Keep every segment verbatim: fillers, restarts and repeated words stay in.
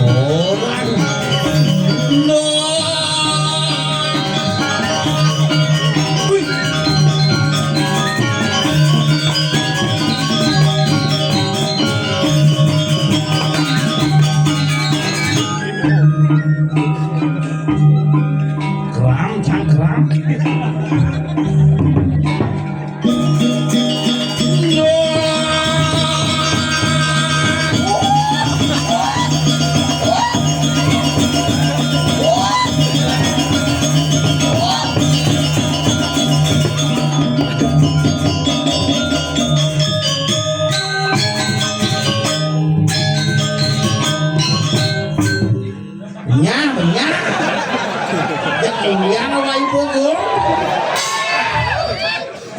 Oh, aduh. No. Wih. Kram, cangkram. Nyah, nyah. Ya, kemudian apa ibu, Bu?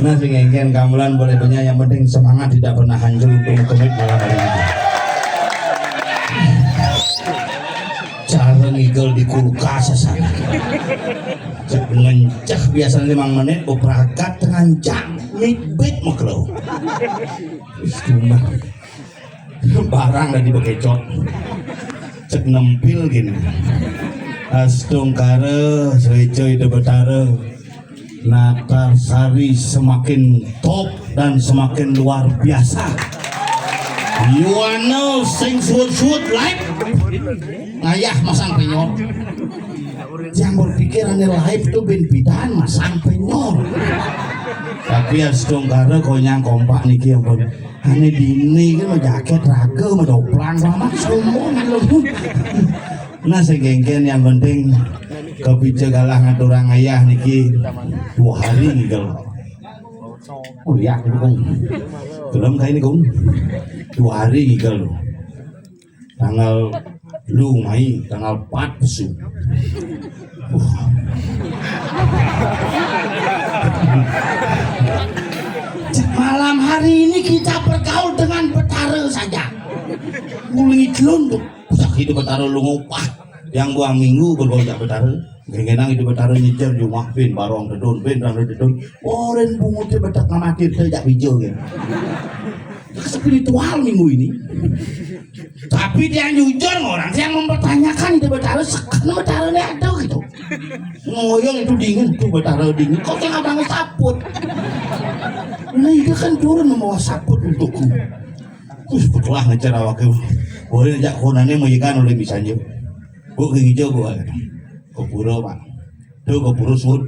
Nah, sing engken gamelan boleh banyak, yang penting semangat tidak pernah hancur untuk mengkomit malam hari ini. Cara ngigel di kulkas sana. Cek ngenceh biasanya lima menit, beprakat tengah jam. Mit bit maklo. Wis, cuma. Barang dari bekecot. Cek nempil gini. Astungkara, Srejo Ida Betara, Natar Sari semakin top dan semakin luar biasa. Yuana sing suut-suut live. Ngayah masang penyor. Yang berpikir hanya live tuh bin pidan masang penyor. Tapi astungkara konyang kompak niki, ampun. Ane dini kan mau jaket raga, mau doplang, sama semua gitu. Nah, segengken yang penting kepica galah ngaturang ayah niki dua hari gitu. Oh iya, Kung. Belum kayak ini, Kung. Dua hari gitu. Tanggal lu Mai, tanggal empat pesu. Malam hari ini kita bergaul dengan Betara saja. Mulai telun tuh. Usah hidup Betara lu ngopah. Yang buang minggu bergaul jak Betara. Gengenang hidup Betara nyejar jumah bin barong dedun bin rang dedun. Oren bungut betak ngamatir teh jak bijil gitu. Spiritual minggu ini. Tapi dia jujur orang yang mempertanyakan itu Betara sekarang Betara ini ada gitu. Ngoyong itu dingin tuh Betara dingin. Kok yang abang saput? Nah, itu kan turun membawa saput untukku. Terus betulah ngejar awaknya. Boleh jak konane mau ikan oleh misalnya. Bu ke hijau bu. Ke pura, Pak. Tuh ke pura sud.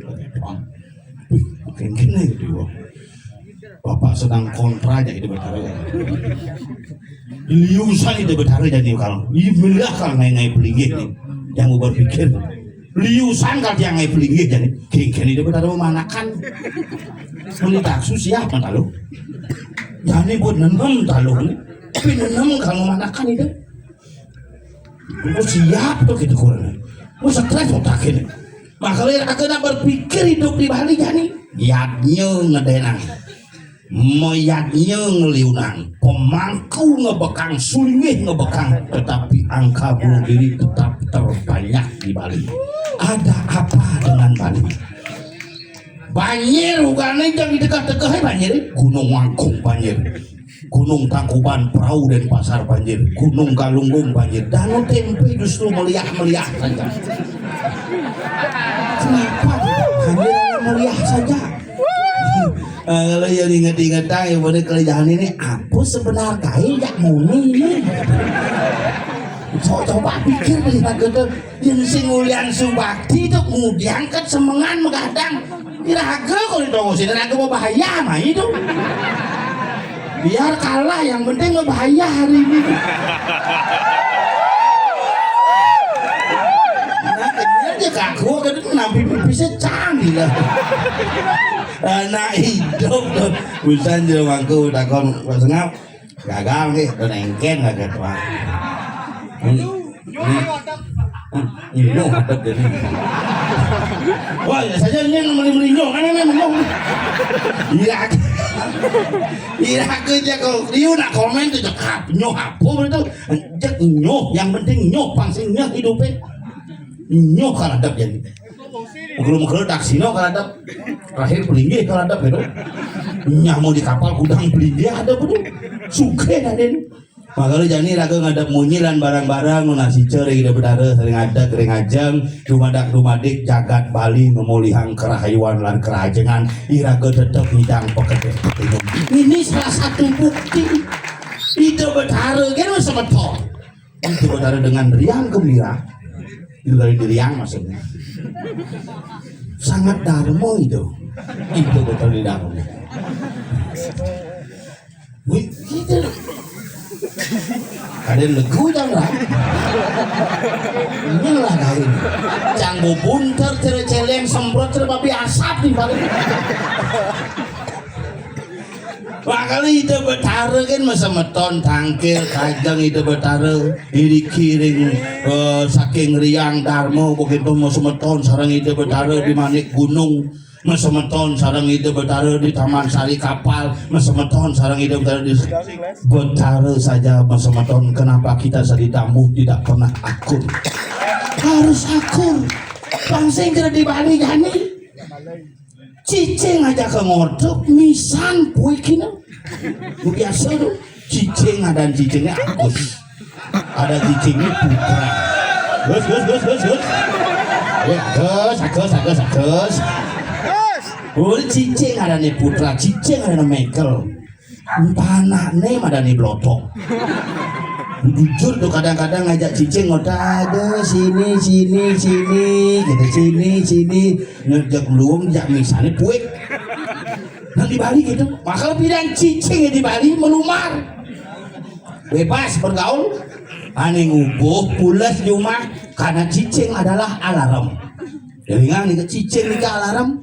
Wih, makin kena gitu. Bapak sedang kontra aja itu Betara. Liusan itu Betara jadi kalau. Ih, belah kalau ngai-ngai pelinggih nih. Yang mau berpikir. Liusan kalau yang ngai pelinggih jadi. Kengken itu Betara memanakan. Meni taksu siap mah talu. Jadi buat nenem talu nih. Tapi nenem kalau memanakan itu. Aku siap tuh gitu kurang. Aku stres otak ini. Makanya aku nak berpikir hidup di Bali jadi. Yadnya ngedenang. Mayadnya ngeliunang. Pemangku ngebekang, sulingih ngebekang. Tetapi angka bunuh diri tetap terbanyak di Bali. Ada apa dengan Bali? Banjir, bukan yang di dekat-dekat banjir. Gunung Wangkung banjir. Gunung Tangkuban Perahu dan Pasar banjir. Gunung Galunggung banjir. Danau Tempe justru meliah-meliah saja. Kenapa banjir meliah saja? Eh, kalau yang inget-inget aja, pada kerjaan ini apa sebenarnya kayak muni ini? Co- Coba pikir di gitu. Yang sing ulian subakti itu kemudian kan semengan megadang. Iraga kalau ditonggosin, iraga mau bahaya mah itu. Biar kalah, yang penting mau bahaya hari ini. Nah, kenyal aja kaku, kan itu nampi pipisnya canggih lah. Anak hidup tuh. Busan je mangku takon, Pak Sengap. Gagal nih, udah nengken lah gitu. Hmm. Hmm. Hmm. Ini ngadep jadi. Wah, ya saja ini meli-meli lo, kan ini meli. Iya. Iya, aku aja kok. Dia nak komen tuh cekap. Nyoh apa itu? Cek nyoh, yang penting nyoh, pang sing nyoh hidupnya. Nyoh kalau ada jadi. Kalau mau taksi no kalau ada. Terakhir pelinggih kalau ada gitu. Nyamu di kapal kudang pelinggih ada betul. Suke ada ini. Makanya jani raga ngadep munyi lan barang-barang nu nasica ring Ida Betara ring adeg ring ajeng, dumadak dumadik jagat Bali ngemulihang kerahayuan lan kerahajengan, iraga tetep ngidang pakedeh patinun. Ini salah satu bukti Ida Betara kan semeton. Ida Betara dengan riang gembira. Ida Betara riang maksudnya. Sangat darma itu. Ida Betara di darma. Wih, gitu. Ada legu jangan lah. Ini lah kain. Canggo bunter cere celeng semprot cere babi asap di balik. Makanya Ida Betara kan masemeton tangkil kajeng Ida Betara iriki ring eh, saking riang darma begitu masemeton sareng Ida Betara di manik gunung. Masemeton sareng Ida Betara di Taman Sari Kapal, masemeton sareng Ida Betara di Betara saja masemeton. Kenapa kita sari tamu tidak pernah akur? Harus akur. Pangsing kena di Bali jani. Cicing aja ke ngortuk, misan puikina. Biasa tuh. Cicing ada cicingnya Agus. Ada cicingnya Putra. Gus, gus, gus, gus, gus. Ya, gus, agus, agus, agus. Udah cicing ada nih Putra, cicing ada nih Michael. Panah nih ada nih Blotong. Jujur tuh kadang-kadang ngajak cicing ngotak ada sini sini sini gitu sini sini ngejak luung jak misalnya puik. Nah di Bali gitu, maka pidan cicing di Bali melumar. Bebas bergaul. Ane ngubuh pules di rumah karena cicing adalah alarm. Jadi ngan nih cicing nih alarm.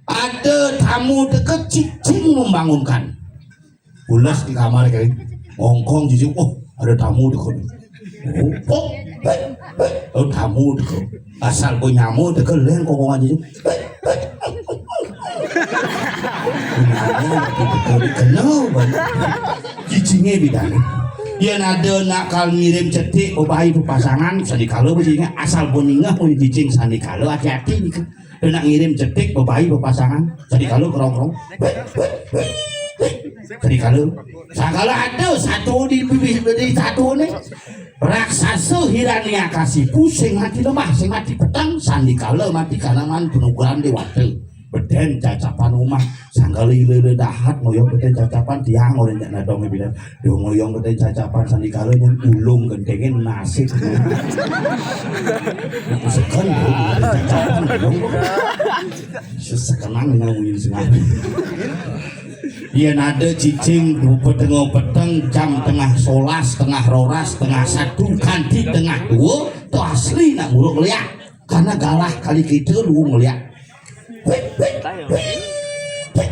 Ada tamu deket cicing membangunkan. Pules di kamar kayak ngongkong cicing, oh ada tamu deket. Oh, oh, eh, eh, oh tamu deket. Asal gue nyamu deket leng kongkongan cicing. Kenal banget. Cicingnya bidang. Yen ada nak kal ngirim cetik bebayi pasangan sandikala bajingan asal buningah punya cicing sandikala hati-hati nih. Nak ngirim cetik bebayi pasangan sandikala kerong-kerong. Sandikala. Sangkala ada satu di bibir di satu nih. Raksasa Hiranyakasipu sing mati lemah, sing mati petang, sandikala mati kanaman penugaran dewata. Beden cacapan umah, sangkala ila-ila dahat ngoyong beden cacapan tiang orang jak nadong bidan. Duh ngoyong beden cacapan sandikala nyen ulung gentengin nasib. Seken beden cacapan ulung. Sesekenang dengan mungkin sengaja. Yen ada cicing petengah peteng jam tengah solas, tengah roras, tengah satu, kanti tengah dua, to asli nak buruk liak. Karena galah kali kita lu ngeliak. Wik, wik, wik, wik.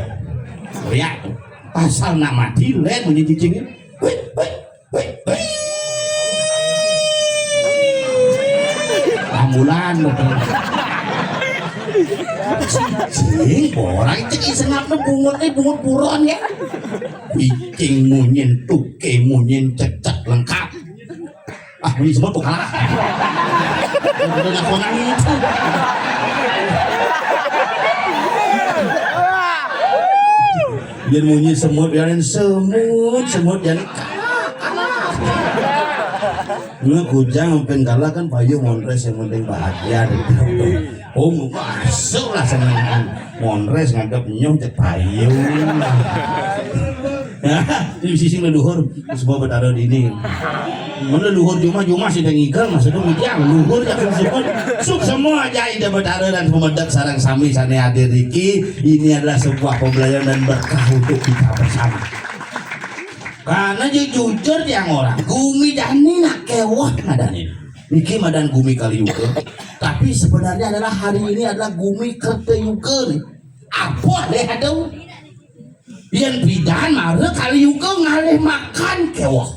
Ngeliak. Asal nak mati, len bunyi cicingnya. Wik, wik, wik, wik. Ambulan. Cicing, orang cek isengapnya bungut nih, bungut buron ya. Cicing munyin, tuke munyin, cecek lengkap. Ah, ini semua tuh kalah. Udah ngaku nangis. Biar munyi semut, biarin semut, semut jadi kalah, kalah. Nah, kujang sampai kalah kan payu montres yang penting bahagia. Oh, masuk lah sama montres ngadep nyong cek payu. Ini sisi leluhur semua bertaruh di ini. Mana luhur jumah jumah sih ngigel maksudnya mutiang luhur ya kan semua. Suk semua aja ida bertaruh dan pemedak sarang sami sane hadir iki. Ini adalah sebuah pembelajaran dan berkah untuk kita bersama. Karena jujur tiang orang gumi jani nak kewah ngadanin. Niki madan gumi kali yuga. Tapi sebenarnya adalah hari ini adalah gumi kerta yuga nih. Apa deh ada? Yen bidan mara kali yuga ngalih makan kewah.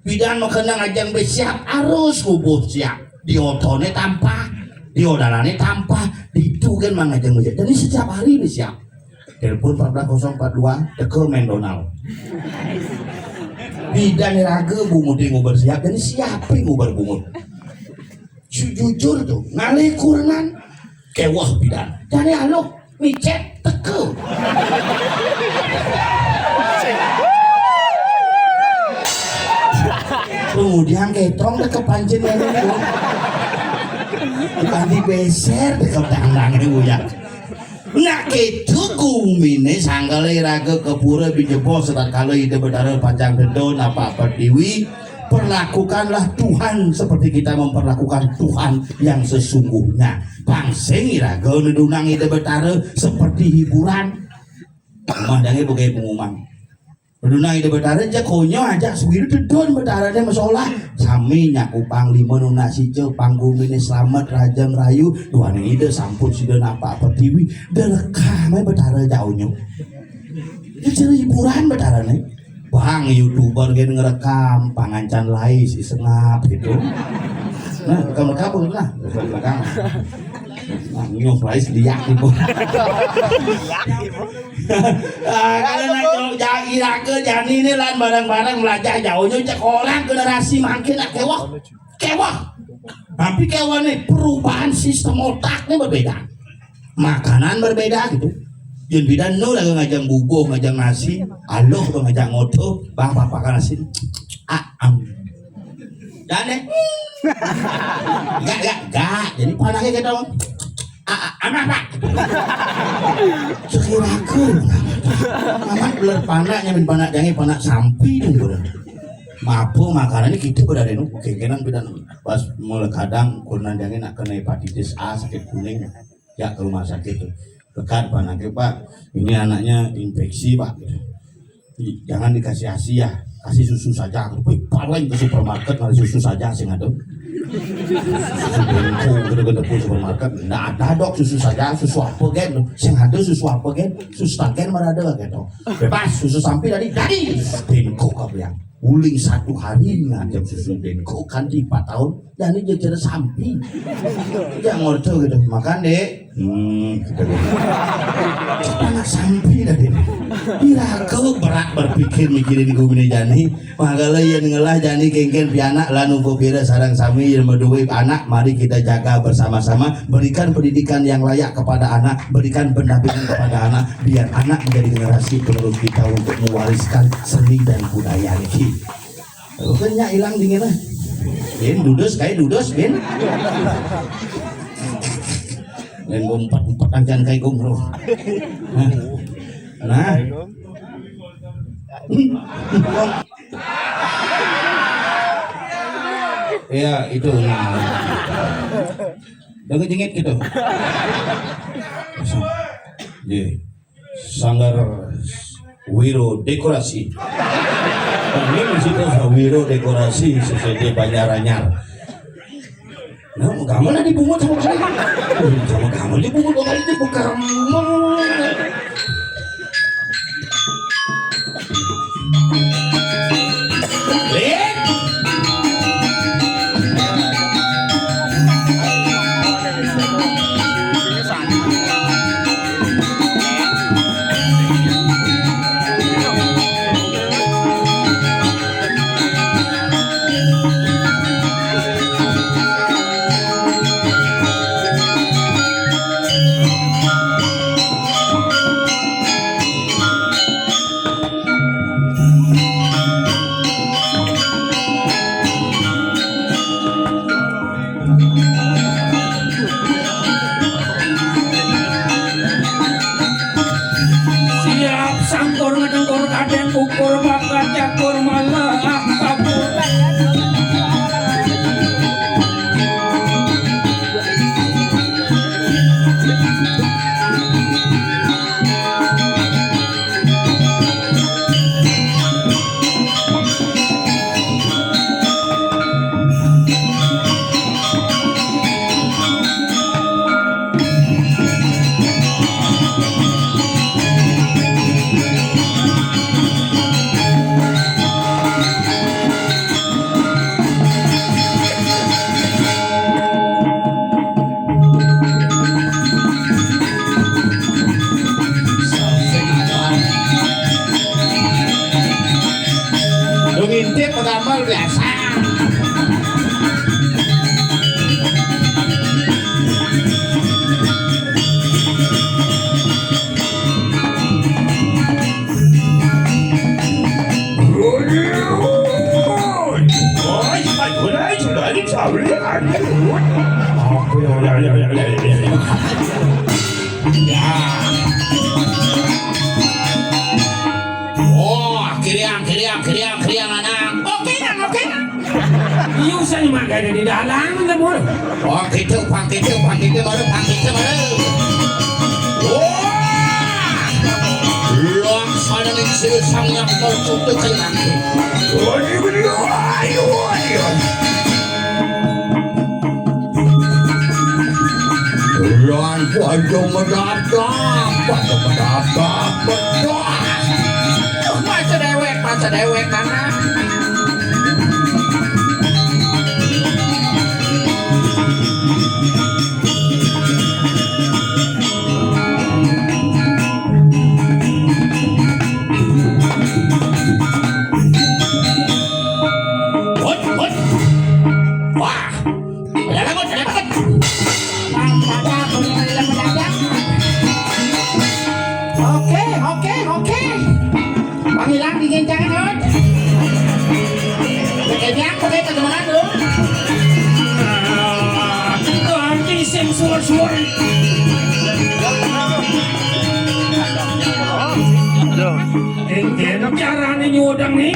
Bidan makena ngajeng be siap arus ngubuh siap. Di otone tampah, di odalane tampah, ditu kan mangajeng be siap. Jadi setiap hari be siap. Telepon empat belas kosong empat dua, teka McDonald. Bidan raga bungut ngubar siap, jadi siapa ngubar bungut? Jujur tuh, ngalih kurangan kewah bidan. Jadi alo, Micet teka. Kemudian ketong teka pancen ngene. Bukan dibeser teka dangdang niku ya. Nak ketu gumine sangkala iraga ka pura bijebos tatkala Ida Betara pacang tedun apa pertiwi, perlakukanlah Tuhan seperti kita memperlakukan Tuhan yang sesungguhnya. Pang sing iraga nedunang Ida Betara seperti hiburan. Pemandange begai pengumuman. Nedunang Ida Betara, ja konyo aja suwir tedun Betara te masolah. Sami nyaku panglima nunas ica, panggumine slamet, raja ngrayu, duane Ida sampun sida napak pertiwi. Delekah me Betara jauhnyo. Iku cara hiburan Betara ne. Bang, YouTuber gen ngerekam pangancan lai si sengap gitu. Nah, rekam-rekam begitu lah. Rekam. Nah, nyuh lai sediak gitu. Ah, kalau nak jauh jagi raga jani ni lan barang-barang melajah jauh nyo cek orang generasi makin nak kewah. Kewah. Tapi kewah ni perubahan sistem otak ni berbeda. Makanan berbeda gitu. Yen bidan nu lagi ngajang bubuh, ngajang nasi, aluh tu ngajang ngoto, bang papakan nasi. Ah, am. Dan eh, gak, gak, gak. Jadi panaknya kita, ah, ah, am apa? Sekiraku. Amat beler panak nyamin panak jangi panak sampi tu beler. Mapo makanan ni kita berada nu, kengkenan bidan. Pas mula kadang kunan jangi nak kena hepatitis A, sakit kuning. Ya, ke rumah sakit tu. Tekan panaknya, "Pak, ini anaknya infeksi, Pak." Ih, jangan dikasih asi ya, kasih susu saja. Wih, paling ke supermarket malah susu saja sing ada. Susu Denko gitu ke depan supermarket, ndak ada dok susu saja, susu apa gen? Sing ada susu apa gen? Susu tagen mana ada gitu. Bebas susu sampi tadi, jadi Denko kau bilang. Uling satu hari ngajak susu Denko kan di empat tahun. Dan ini jejer sampi. Jangan ngorto gitu. Makan, Dek. Hmm, gitu. Anak sampi tadi. Iraga berat berpikir mikirin gumine jani. Makala yen ngelah jani kengken pianak lan uga pira sareng sami yen maduwe anak, mari kita jaga bersama-sama, berikan pendidikan yang layak kepada anak, berikan pendampingan kepada anak, biar anak menjadi generasi penerus kita untuk mewariskan seni dan budaya niki. Bukan nyak ilang dingin lah. Bin, dudes, kayak dudes, bin. Lain gua empat-empat angkan kayak gua, bro. Nah. Nah. Ya, itu. Nah. Udah ngejengit gitu. Iya. Sanggar Wiro Dekorasi. Ini di situ Wiro Dekorasi sesuai Banjaranyar. Nah, mau kamu lah dibungut sama kali. Sama kamu dibungut sama kali itu bukan. Siap sangkur ngedengkur kadeng ukur bakat cakur malah kabur. Lu ngintip, pegambar biasa. Sabrian. Oh, kiriang, kiriang, kiriang, kiriang, anak. Oke, Nang, oke, Nang. Iya, saya mah gak ada di dalam, minta mulu. Oh, gitu, pang gitu, pang gitu, baru pang gitu, baru. Wah! Langsana ning sesang yang tertutup kayak nanti. Waduh, waduh, waduh, waduh. Lan padha mendadak, padha mendadak, mendadak. Duh, maca dewek, maca dewek, anak. Hut, hut. Wah. Ada takut, ada takut. Oke, oke, oke. Panggilan di gincangan, Hut. Pakai biang, pakai kacamata, tuh. Ganti sing suwur-suwur. Aduh. Enten carane nyuwudang nih.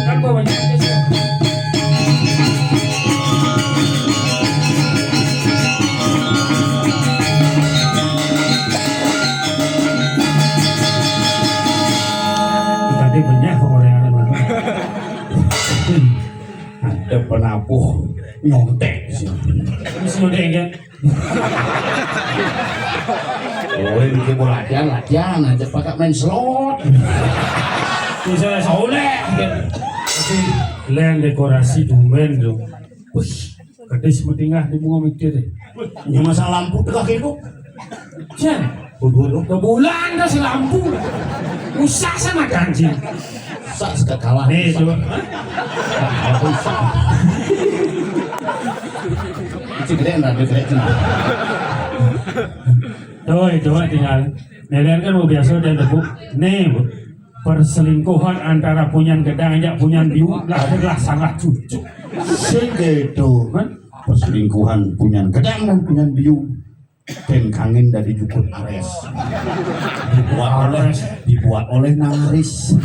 Kan bawanya aja sih. Tadi banyak pengorengan mana? Ada penabuh nyontek sih. Terus nyontek kan? Oh, ini mau latihan, latihan aja pakai main slot. Bisa soleh. Tapi lain dekorasi tumben tuh. Wih, kadis metingah di bunga mikir deh. Ini masa lampu tengah itu. Jan, bubur ke bulan dah si lampu. Usah sama ganjil. Sak sekali kalah. Nih, coba. Aku sak. Itu gede, enggak gede, enggak. Tuh, coba tinggal. Kalian kan mau biasa dan tepuk. Nih, Bu. Perselingkuhan antara punyan gedang aja punyan biu lahirlah sangat cucu. Sing gitu. Hah? Perselingkuhan punyan gedang dan punyan biu. Ken kangin dari jukut Ares. Dibuat oleh, dibuat oleh Nang Aris.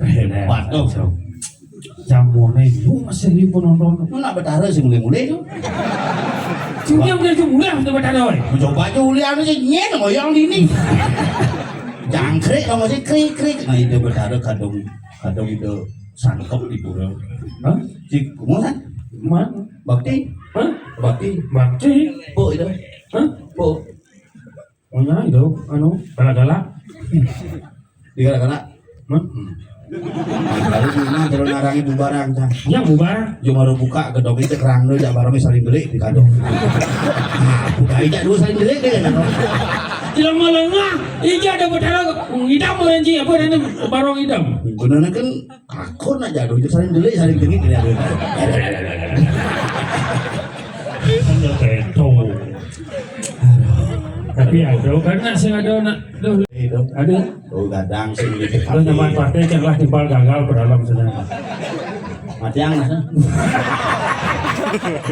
Hebat tuh. Jamurnya itu masih ribu nonton. Lu nak betara sih mulai-mulai tuh. Cuma udah jumlah udah betara, oi. Mencoba aja uli anu sih nyen ngoyong gini. Jangkrik kamu sih krik krik. Nah, itu betara kadung kadung itu sangkep di pura. Hah? Cik, kamu kan? Mana? Bakti? Hah? Bakti? Bakti? Po itu. Hah? Po. Oh, ya, itu, anu, galak-galak. Di galak-galak? Hah? Hmm. Baru di rumah, kalau narangi bubaran, cang. Ya, bubar. Yo baru buka, gedong itu kerang dulu, jak barangnya saling delik di kadong. Nah, buka aja dulu saling delik deh, kan? Jelema lengah, ija ada betara, ngidam orang ji, apa namanya, barong idam. Bener kan, aku nak jadul itu saling delik, saling delik, ya. Ada teto. Tapi ada, karena sing ada nak, tuh, itu. Ada. Oh, gadang sih, gitu. Lu nyaman partai, janganlah timpal gagal berdalam sana. Matiang, nah.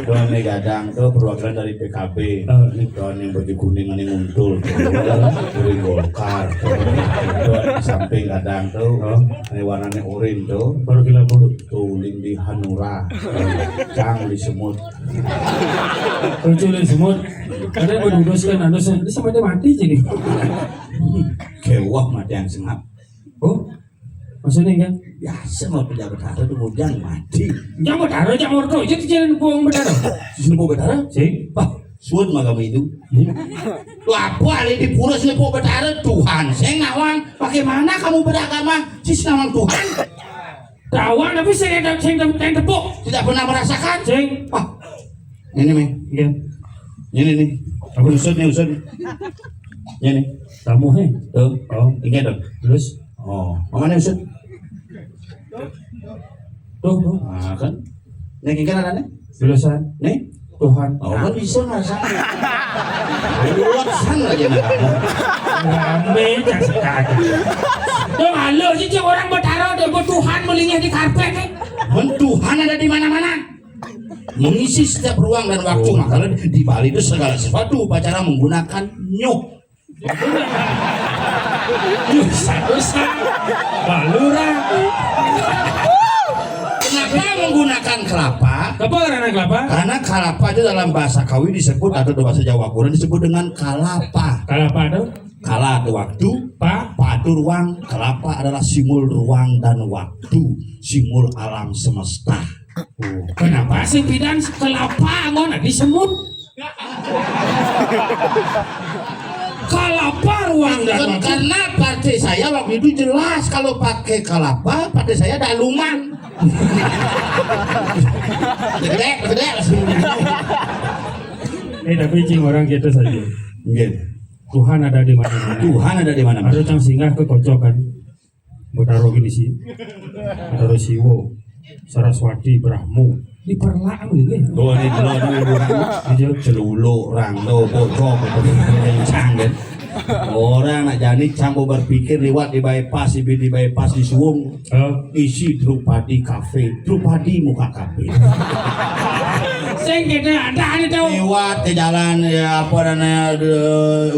Tuan ini gadang tuh perwakilan dari P K B. Oh, iya. Tuan yang baju kuning ini nguntul. Dari Golkar. Tuan di samping gadang tuh. Oh. Ini warnanya orange tuh. Baru gila buruk. Tuh, Lindi Hanura. Cang di semut. Lucu nih semut. Ada yang berurus kan, anu, ini sama dia mati jadi. Kewah mati yang sengap. Oh, maksudnya kan? Biasa mau pejabat harta tuh mau jangan mati. Yang mau taruh, yang mau taruh, jadi jangan bohong benar. Sini mau berdarah? Sih. Wah, suat mah kamu itu. Lu apa ali di pura sini mau berdarah? Tuhan, saya ngawang. Bagaimana kamu beragama? Sisi nawang Tuhan. Tawa tapi saya yang saya yang tepuk. Tidak pernah merasakan. Sing. Ah, ini nih. Iya. Ini nih. Apa? Usut nih, usut. Ini nih. Tamu he. Tuh. Oh, ini dong. Terus? Oh, mana usut? Tuh, tuh. Nah, kan. Nih, ini kan ada nih. Tulisan. Nih. Tuhan. Oh, kan bisa nggak sama? Luwet san aja nak kamu. Rame, cak sekali. Dong, halus sih, cek orang Betara, dong, Tuhan melingih di karpet, eh. Men, Tuhan ada di mana-mana. Mengisi setiap ruang dan waktu. Makanya di Bali itu segala sesuatu upacara menggunakan nyuh. Nyuh, sadosa. Balura. Kenapa menggunakan kelapa? Apa karena kelapa? Karena kelapa itu dalam bahasa Kawi disebut, atau bahasa Jawa Kuna disebut dengan kalapa. Kalapa itu? Kala itu waktu, Pa? Pa itu ruang, kelapa adalah simbol ruang dan waktu, simbol alam semesta. Oh, kenapa sih bidan kelapa ngono disemut? Kelapa ruang dan waktu. Karena partai saya waktu itu jelas kalau pakai kelapa, partai saya daluman. Gede, gede. Eh, tapi cing orang gitu saja. Nggih. Tuhan ada di mana-mana. Tuhan ada di mana-mana. Ada cang singgah ke kocokan. Betara gini sih. Betara Siwo, Saraswati, Brahmo. Di perlak gitu. Oh, ini dulu, dulu, dulu. Iya. Celuluk, rangdo, bocok, gitu. Yang canggih. Orang nak jani campur berpikir liwat di bypass, di, di bypass di Suwung. Hah? Isi Drupadi Cafe, Drupadi muka kafe. Sing kita ada nih tahu. Liwat ke jalan, ya, apa namanya, de,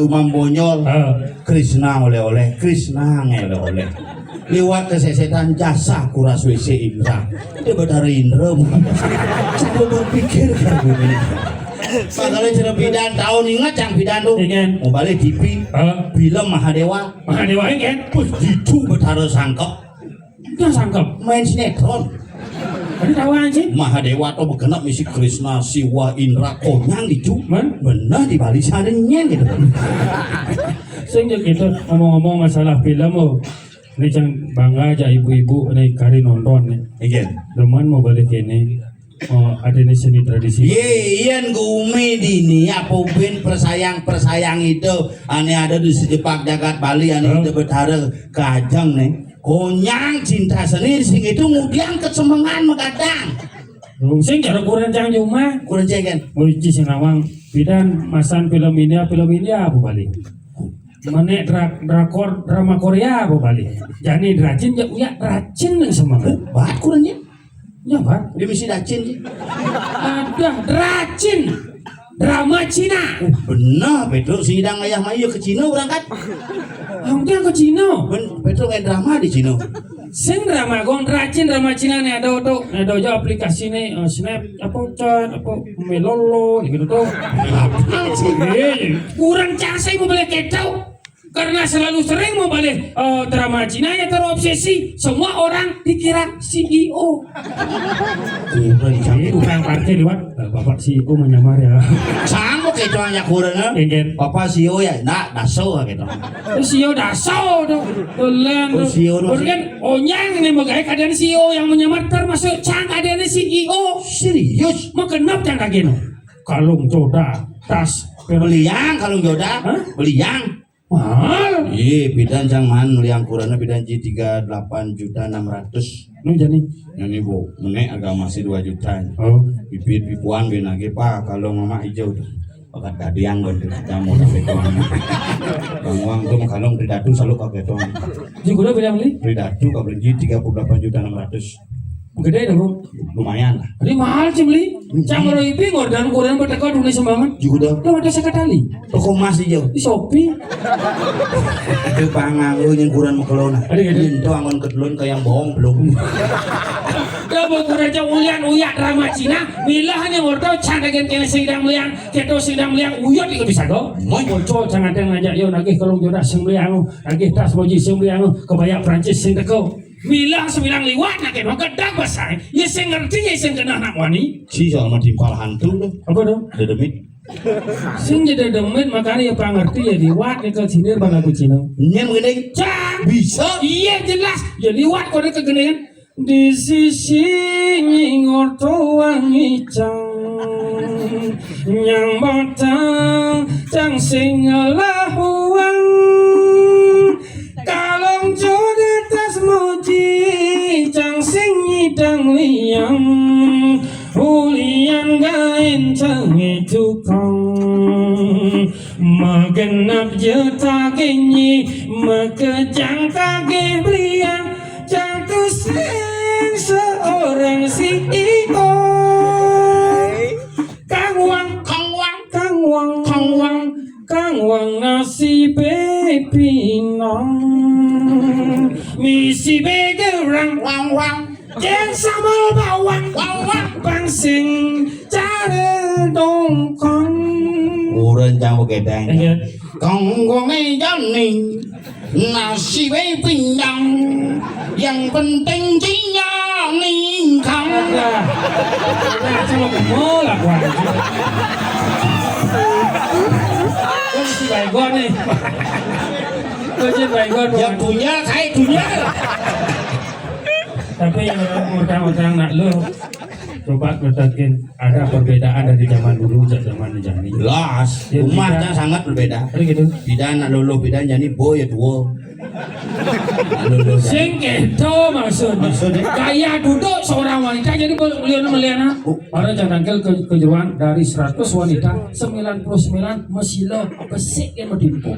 Umam Bonyol. Hah? Krishna oleh-oleh, Krishna oleh-oleh. Liwat ke sesetan jasa kuras W C Indra. Dia Betara Indra bukan. Coba berpikir kan ini. Padahal cerita bidan tahun ingat yang bidan tuh. Iya. Mau balik T V. Hah? Film Mahadewa. Mahadewa ini kan? Wih, itu Betara sangkep. Udah sangkep. Main sinetron. Ada tahu anjing? Mahadewa tuh begenap misi Krishna, Siwa, Indra, konyang itu. Man? Benar di Bali sana nyen gitu. Sing gitu ngomong-ngomong masalah film, oh. Ini cang bangga aja ibu-ibu ini kari nonton nih. Iya. Demen mau balik ini. Oh, ada ini seni tradisi. Ye, yen gumi dini apa ben persayang-persayang itu ane ada di sejepak jagat Bali ane Hah? Ida Betara kajeng nih. Konyang cinta seni sing itu ngudian kesemengan megadang. Sing cara kurang cang cuma. Kurang ceng kan? Uci sing nawang bidan masan film India, film India apa balik? Menek dra-, drakor drama Korea apa balik? Jani rajin ya uya rajin nih semangat. Bat kurangnya. Ya, Pak. Dia mesti racin sih. Ada racin. Drama Cina. Oh, benar, Pedro sidang ayah mayu ke Cina berangkat. Hampir ke Cina. Ben, Pedro main drama di Cina. Sing drama gong racin drama Cina nih ada tuh, ada aja aplikasi nih, eh, Snap, apa chat, apa Melolo gitu tuh. Apa sih? Eh, kurang cang saya mau balik kacau. Karena selalu sering mau balik, eh, drama Cina ya terobsesi. Semua orang dikira C E O. Kurang cang. Jadi tukang parkir lewat, "Eh, Bapak C E O menyamar ya." Sama kayak itu hanya kurang, eh? Enggak. Bapak C E O ya, nak daso gitu. Terus C E O daso tuh. Tulen Oh, tuh. C E O tuh. Terus kan onyang nih megai keadaan C E O yang menyamar termasuk cang keadaan C E O. Serius? Mau kenapa cang kaget no? Kalung joda, tas. Beliang kalung joda. Hah? Beliang. Mahal. Iya, bidan cang man meliang kurana bidan ji tiga delapan juta enam ratus. Nu jani. Ini bu, menek harga masih dua juta. Oh. Bibit bibuan bin lagi pak kalau mama hijau tuh. Pakat gadiang kan tuh, kamu tapi tuang. Bang uang tuh kalung pridatu selalu pakai tuang. Ji kuda bilang beli? Pridatu kau beli tiga puluh delapan juta enam ratus. Gede dong. Lumayan lah. Ini mahal sih beli. Cang kalau ipi ngordan kurang bertekad dunia sembangan. Juga dah. Lo ada sekali. Toko emas hijau. Di Shopee. Itu pangang lu yang kurang mekelona. Ada gitu. Itu angon ketelun kayak yang bohong belum. Dah mau kurang cang ulian uyak drama Cina. Milah hanya ngordo cang dagen kena sidang meliang. Keto sidang meliang uyot itu bisa do. Moy. Bocor cang ada ngajak yo nagih kalau jodak sing meliang. Nagih tas boji sing meliang. Kebaya Prancis sing teko. Milah sembilan liwat nak kena gedang besar. Ya sing ngerti ya sing kena nak wani. Si soal mah timpal hantu tuh. Apa tuh? Dedemit. Sing jadi demit makanya ya pangerti ya liwat nih ke sini bang lagu Cina. Nyen gini. Cang. Bisa. Iya jelas. Ya liwat kau ke gini kan. Di sisi ngorto wangi cang. Nyang batang cang sing lahuang. Kalong joda tas moji cang sing nyidang liang. Ulian gaen Sangé tukang magenap ya tagenyi, makejang tagih belian, jatuh sing seorang si Iko. Kang Wang, Kang Wang, Kang Wang, Kang Wang, Kang Wang nasibé pinang. Misi begerang, Wang Wang. Jén sambel bawang, wang, wang, pang sing cara dongkong. Urun cang begedeng. Iya. Kongkongé jani, nasibé pinjang. Yang penting cinya ningkang. Nah, cuma mau lah gua. Gua mesti baygon nih. Gua mesti baygon. Ya punya, kayak punya. Tapi yang orang utang-utang nak lu, coba katakan ada perbedaan dari zaman dulu ke zaman jani. Jelas, ya, umatnya sangat berbeda. Ada gitu. Bidan nak luluh, bidan jani boy ya tua. Nak luluh jani. Sing gitu maksudnya. Maksudnya? Gaya duduk seorang wanita jadi beliau melihat. Oh. Para jangkangkel ke kejeruan dari seratus wanita, sembilan puluh sembilan mesila besik yang berdimpuh.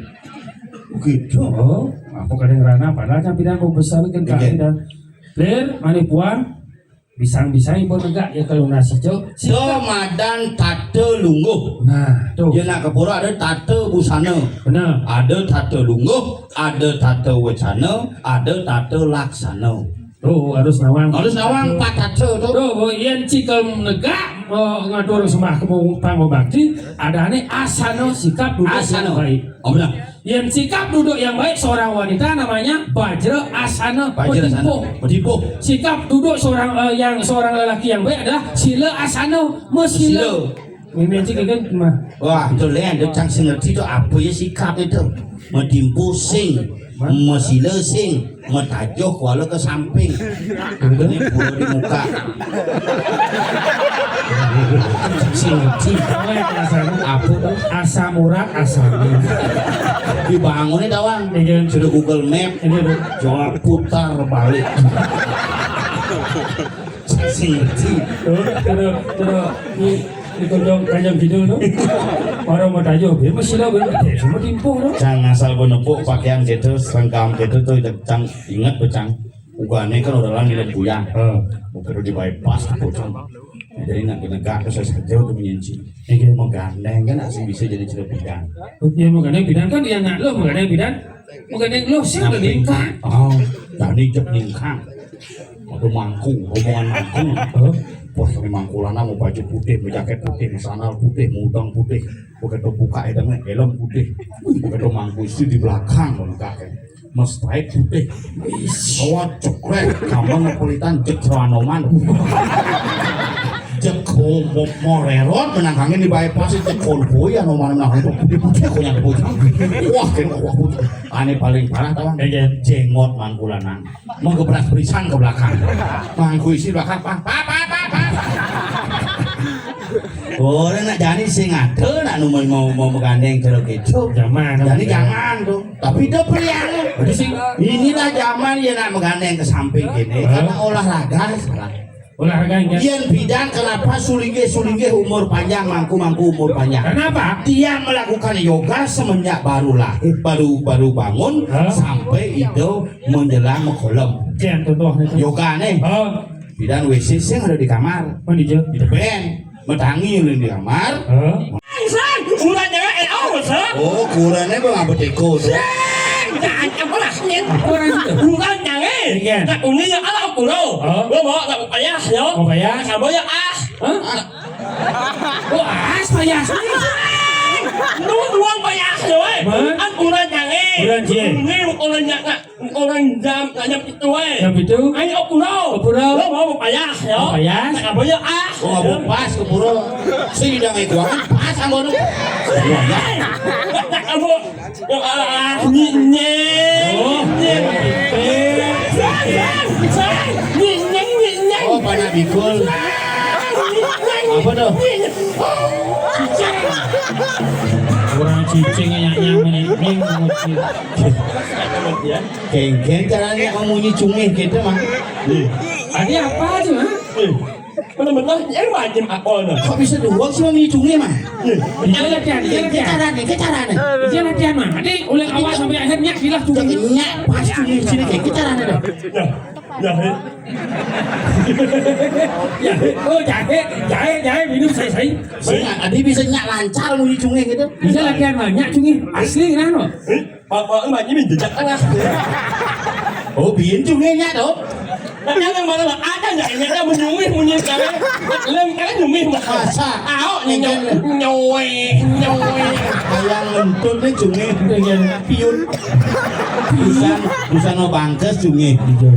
Gitu. Oh, apa kadang rana padahal kan bidan mau besar kan. Iya. Bidan. Lir, mani puan, bisang-bisang ibu negak ya kalau nasi cok. Do madan tata lungguh. Nah, tuh. Ya nak kepura ada tata busana. Benar. Ada tata lungguh, ada tata wacana, ada tata laksana. Tuh, harus nawang. Harus nawang empat tata tuh. Tuh, yén cikel negak, eh, ngatur sembah kemu pangobakti, adané asana sikap duduk. Asana. Yang baik. Oh, benar. Yang sikap duduk yang baik seorang wanita namanya bajra asana. Bajra asana. Pedimpuh. Pedimpuh. Sikap duduk seorang, eh, yang seorang lelaki yang baik adalah sila asana, mesila. Mesila. Ini aja kan mah. Wah, itu lén, itu cang sing ngerti itu apa ya sikap itu. Medimpuh sing, mesila sing, metajoh kuala ke samping. Ini bulu di muka. Sing ngerti. Apa tuh? Asam urat, asam. Dibangunnya tawang. Iya. Sudah Google Map. Iya, tuh. Jalan putar balik. Sing ngerti. Tuh, tuh, tuh, di, di Gunung Tanjung Kidul tuh. Orang mau tajo, dia masih lah, dia semua timpuh tuh. Cang asal benepuk pakaian gitu, serengkam gitu tuh, cang ingat tuh, cang. Ugané kan udah lah nginep buyang. Heeh. Mau perlu di bypass tuh, cang. Jadi nak negak tuh saya saja tuh menyenci. Iya. Mau gandeng kan asli bisa jadi cerita bidan. Ya mau gandeng bidan kan dia nak lo, mau gandeng bidan. Bukan yang lo sih udah ningkang. Oh, tadi cek ningkang. Ada mangku, rombongan mangku. Hah? Wah, ini mangku lanang mau baju putih, mau jaket putih, mau sandal putih, mau udang putih. Begitu buka hidungnya, helm putih. Begitu mangku isi di belakang, lengkap. Mas putih. Wah, cekrek, kamu ngepelitan, cek Anoman. Jeko mo-, morerot menang angin di bypass, jeko boy Anoman menang angin putih-putih kok nyampe bocah. Wah, kena wah putih. Ane paling parah tawang. Iya. Jengot mangku lanang. Mau gebrak berisan ke belakang. Mangku isi belakang, Pak, Pak, Pak, Pak, Pak. Orang nak jani sing ada nak nu mau, mau menggandeng kalau gitu. Zaman. Jadi zaman tuh. Tapi itu pilihan. Jadi sing inilah zaman ya nak menggandeng ke samping gini. Hah? Karena olahraga salah. Olahraga enggak? Yén bidan kenapa sulinggih-sulinggih umur panjang, mangku-mangku umur panjang? Kenapa? Dia melakukan yoga semenjak baru lahir, baru, baru bangun, hah? Sampai itu menjelang megolem. Kian contohnya itu. Yoga nih. Oh. Bidan W C sing ada di kamar. Mandi je. Di depan. Metangi ulun di kamar. Hah? San, kurang jangan eh oh, San. Oh, kurangnya bang apa teko tuh? San, jangan apa lah, San. Kurang itu. Kurang jangan. Iya. Tak uni ya ala kulo. Hah? Lo bawa tak payah ya. Oh, payah. Kamu ya ah. Hah? Oh, as payah. San, lu buang payah ya, eh. Hah? Kan kurang jangan. Kurang je. Ini kurang jangan. Orang jam, jam itu, eh. Jam itu? Ayo, pura. Pura. Lo mau payah, ya? Payah. Tak apa ya, ah. Oh, apa pas ke pura? Si udah ngikuan, pas sama lu. Tak apa. Ya, ah, nyinyek. Oh, nyinyek. Nyinyek, nyinyek. Oh, panak bikul. Apa tuh? Orang cicing, anaknya, nyinyek, nyinyek. Kengkeng caranya kamu munyi cungih gitu mah. Tadi apa tuh, ha? Bener-bener, ya, wajib apa, nah? Kok bisa dua sih, Mang, ini cungih, Mang? Iya. Iya, latihan, iya, latihan. Gimana, gimana? Iya, latihan, Mang. Nanti ulang awal sampai akhirnya gila cungih. Nyak pas cungih sini, kayak gimana, dah? Nah, nah, eh. Ya, oh, jahe, jahe, jahe, minum, saya, saya. Sing, adi bisa nyak lancar muni cungih gitu. Bisa latihan, Mang. Nyak cungih asli, kenapa? Eh? Apa, apa, Mbak, ini jejak tengah. Oh, biyen cungih nyak, to? Nah, yang mana, Mbak? Ada nggak ini? Ada menyungih, menyungih, karena lem, karena nyungih, Mbak. Masa? Aok, nyong, nyowek, nyowek. Kayak ngentut nih, cungih. Iya. Piun. Busan, busan no bangkes, cungih. Iya.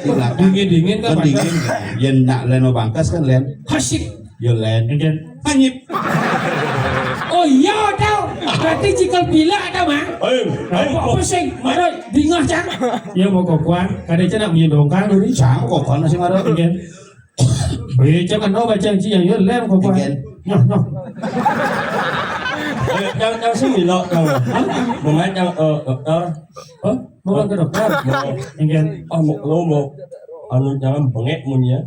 Di belakang. Dingin-dingin kan, kan dingin. Yen nak leno bangkes kan, Len. Kasih. Yo, Len. Enten. Anyip. Oh iya, tau. Berarti cikal bila ada, Mang. Ayo, ayo. Apa, apa sing? Mana dingah, Cang? Ya, mau kokoan. Kada cina punya dongkang dulu. Cang, kokoan masih marah. Enten. Baca kan, oh, baca, Ci, ya, ya, Len, kokoan. Enten. Nah, nah. Ayo, yang, yang sini, lo, yang, hah? Bunga yang, eh, dokter. Hah? Mau ke dokter? Mau. Enten. Oh, mau, lo mau, anu, jangan bengek, munya.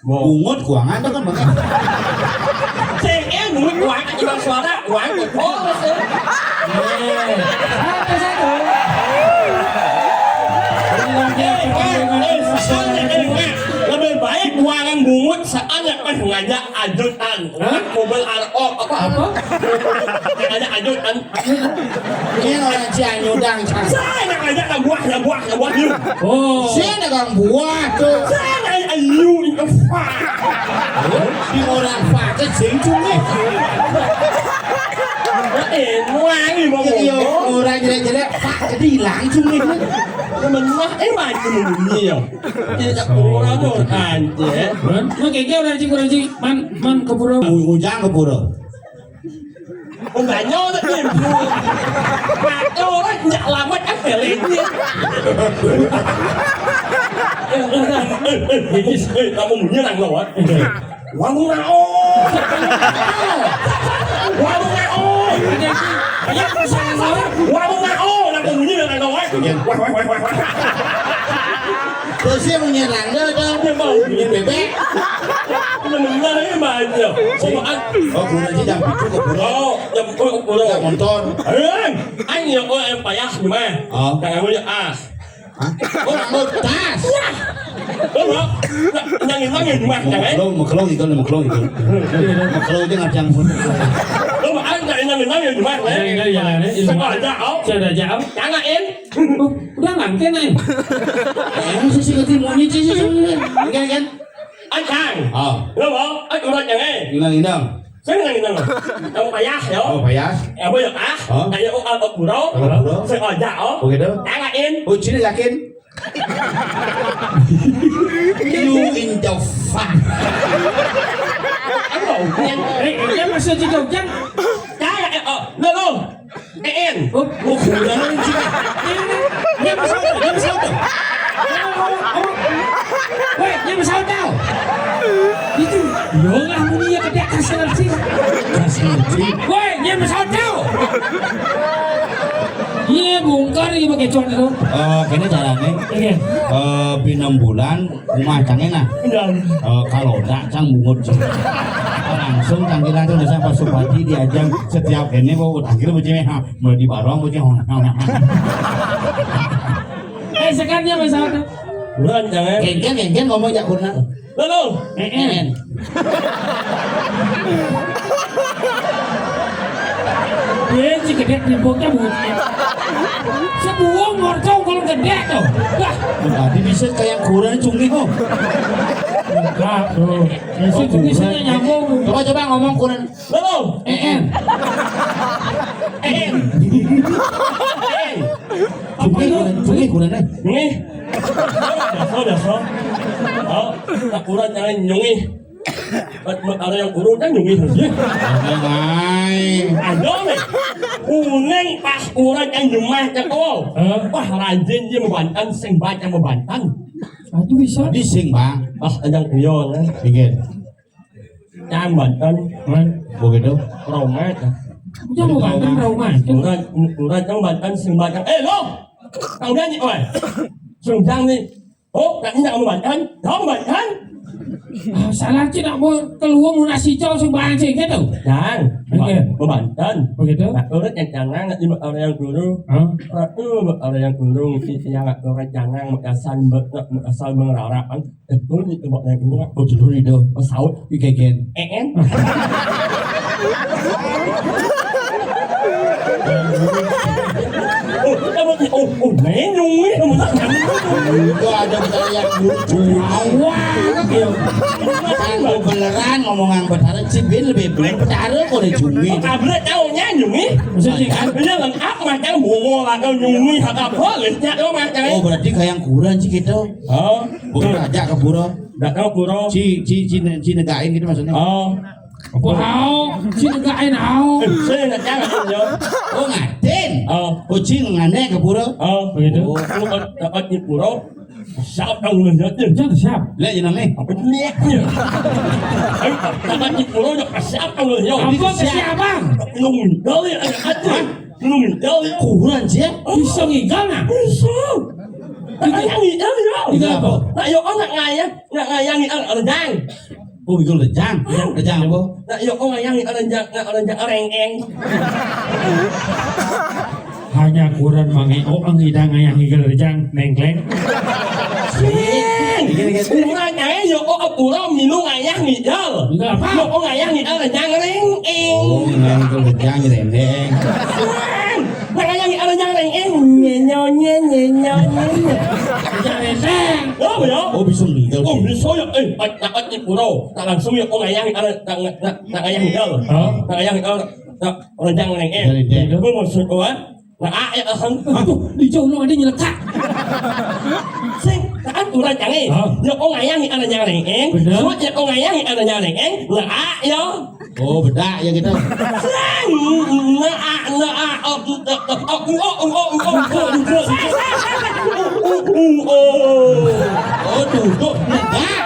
Bungut kuangan tuh kan banget. Cengeng bungut kuangan cuma suara kuangan. Oh, sih. Eh, satu, satu. Eh, eh, eh, soalnya, eh, eh, lebih baik kuangan bungut soalnya pas ngajak ajutan. Hah? Mobil ar-, oh, apa? Apa? Ngajak ajutan. Ini orang Cianjur, Cang. Saya ngajak buah, buah, buah, yuk. Oh. Sini kang buah tuh. Sana ayu itu, Pak. Di orang pakai cincin nih. Eh, wangi mau. Iya, ngomong. Orang jelek-jelek, Pak, jadi langsung nih. Menah, eh, maju nih, ya. Tidak kurang tuh, anjir. Hah? Lu kayak gini, orang cik, orang cik. Man, man, ke pura. Ujang ke pura. Undanya orang ibu. Mata orang nyak lamat kan belenya. Eh, eh, eh, eh, eh, eh, kamu menyerang lawan. Warung nao. Warung nao. Warung nao. Nak bunyi dengan lawan. Wah, wah, wah, wah, wah. Terus dia punya tangga dong. Dia mau punya bebek. Bener-bener ini banyak. Soal. Oh, guru aja jam tujuh ke pura. Oh, jam, oh, oh, oh. Jam motor. Eh, aing ya, oh, yang payah gimana? Oh. Jangan lu ya, ah. Hah? Oh, rambut tas. Wah. Lu mau? Nah, yang ini yang mah, yang, eh? Lo mau kelong itu, lo mau kelong itu. Mau kelong aja ngajang pun. Lu mau, ah, yang ini yang mah, eh? Yang ini yang, eh? Sengaja, oh. Sengaja, oh. Jangan, eh. Oh, udah nganten, eh. Yang sisi ketimunya, sisi, sisi. Enggak, kan? Acang. Oh. Lo mau? Ay, urut yang, eh. Inang, inang. Sing nang, nang. Yang payah, yo. Oh, payah. Ya, boy, ah. Oh. Kayak, oh, al-, al-, buro. Al-, buro. Sing aja, oh. Begitu. Tangain. Oh, sini yakin. You in the fuck. Apa, Ujan? Eh, dia masih di Ujan. Tangan, eh, oh, lo, lo. Teen. Oh, oh, kurang juga. Ini, ini, ini pesawat, ini pesawat. Weh, ini pesawat tau. Itu, yo lah, ini ya, kerja kasar sih. Kasar sih. Weh, ini pesawat tau. Iya, bongkar, iya, pakai cuan itu. Eh, kena caranya. Oke. Eh, pinam bulan, rumah cangnya nah. Iya. Eh, kalau enggak, cang bungut sih. Langsung tanggilan tuh, biasa Pak Supadi diajak setiap ini, mau tangkil, mau cewek, ha. Mulai di barong, bocah. Eh, sekarnya, Mas Aldo. Buruan, jangan. Genggen, genggen ngomong jak kurna. Lalu. Eh, eh. Dia si gedek di bocah bunyi. Sebuah ngorcong kalau gedek tuh. Wah. Tadi bisa kayak kurang cungih, oh. Enggak, bro. Isi cungih sini nyambung. Coba, coba ngomong kurang. Lalu. Eh, eh. Eh, eh. Eh. Cungih, cungih, kurang, eh. Nyungih. Biasa, biasa. Oh, tak kurang jangan nyungih. Ada yang kurang kan nyungih. Ada, Mai. Ada, Mai. Kuning pas kurang yang jemah, cek, oh. Hah? Wah, rajin dia membantan, sing baca membantan. Aduh, bisa. Di sing, Bang. Pas ada yang kuyon, eh. Pikir. Cang banten. Man. Begitu. Romet. Jangan banten, romet. Murad, murad, cang banten, sing banten. Eh, lo! Kau dah ni, oi. Sing jang ni. Oh, tak ingat kamu banten? Kamu banten? Ah, salah cik nak buat keluar mun nasi cau sing bahan sing gitu. Jang, Oke. Bebanten. Begitu. Nak urut yang jangan, nak jemput orang yang guru. Hah? Ratu orang yang guru, si yang nak orang jangan, makasan, makasan mengarap. Betul ni tempat yang guru. Oh, betul ni tu. Pesawat. Ikan. Eh, eh. Oh, oh, oh, oh, menyung ni, kamu tak nyambung. Itu ada pertanyaan lucu. Awak, ya. Aku beneran ngomongan betara, si Bin lebih bener betara kok ada cumi. Ablet tahu nyanyung ni. Maksudnya kan? Dia lengkap macam bola kau nyumi, hak apa, lecak kau macam ni. Oh, berarti kayak yang kurang sih gitu. Oh. Bukan ajak ke pura. Tak tahu pura. Ci, ci, ci, ci negain gitu maksudnya. Oh. Apa hao? Ci negain hao. Eh, saya nak jangan, ya. Oh, ngatin. Oh. Oh, ci ngane ke pura. Oh, begitu. Oh. Aku dapat, dapat di pura. Siap dong, lu lihat ni. Jangan siap. Lihat je nang ni. Apa tu ni? Ayo, dapat di pura, dah siap dong, lu lihat. Apa ke siapa? Lu minta ni, ada, ada. Lu minta ni. Kurang je. Bisa ngigal nak? Bisa. Nak ngayang ngigal, ya. Ngigal apa? Nak yo, nak ngayang, nak ngayang ngigal, ada jang. Oh, itu lejang. Lejang apa? Nak yo, oh, ngayang ngigal, ada jang, nak ada jang, rengeng. Hanya kurang mangai, oh, ang idang ngayang ngigal, lejang, nengkleng. Sing. Kurang nyai, yo, oh, kurang minum ngayang ngigal. Ngigal apa? Yo, oh, ngayang ngigal, ada jang, rengeng. Oh, ngayang ngigal, lejang, rengeng. Sing. Nak ngayang ngigal, ada jang, rengeng. Nyenyo, nyenyo, nyenyo. Lejang, rengeng. Oh, ya. Oh, bisa ngigal. Oh, bisa ya. Eh, tak, tak, tak, pura. Tak langsung ya, oh, ngayang ngigal, tak, tak, tak ngayang ngigal. Hah? Tak ngayang ngigal, tak, ada jang, rengeng. Rengeng. Itu maksud gua. Nah, ah, ya, ah, aduh, di jauh lu ada nyelekak. Sing, kan kurang jangan. Hah? Ya, oh, ngayang ngigal, ada jang, rengeng. Benar. Suat ya, oh, ngayang ngigal, ada jang, rengeng. Nah, ah, ya. Oh, bedak ya gitu. Sing, nah, ah, nah, ah, oh, oh, oh, oh, oh, oh, oh, oh, oh. Oh, duduk, negak.